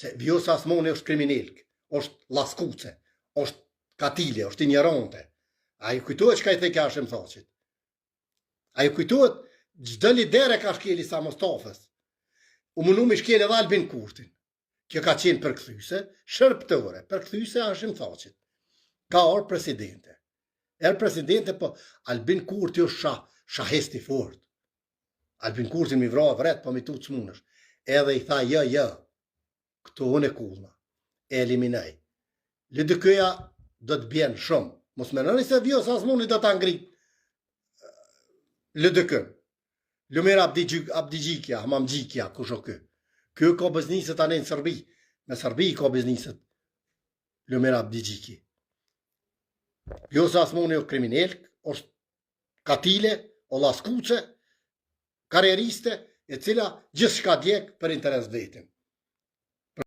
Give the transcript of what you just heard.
Se Vjosa Osmani është kriminelk, është laskuce, është katile, është injorante. A ju kujtohet çka i theke Hashim Thaçit? A ju kujtohet çdo lider e ka shkel Isa Mustafës. U mundu me shkel edhe Albin Kurtin. Kjo ka qenë përkthyse, shërbëtore, përkthyse e Hashim Thaçit. Ka ardhë presidente. Erdh presidente, po Albin Kurti është shah, shahist i fort. Albin Kurtin mi vra vret, po mi tutë s'munësh. Edhe i tha, jo, jo, këtu unë e kullna. E eliminoj. LDK-ja do të bjen shumë. Mos menoni se Vjosa Osmani do ta ngrit LDK-n. Lumir Abdixhikja, Hamamgjikja, kush o ky? Ky ka bizniset tani në Serbi. Me Serbi ka bizniset Lumir Abdixhiki. Vjosa Osmani o kriminel, është katile, o laskuce, karieriste, e cila gjithçka djeg për interes vetin.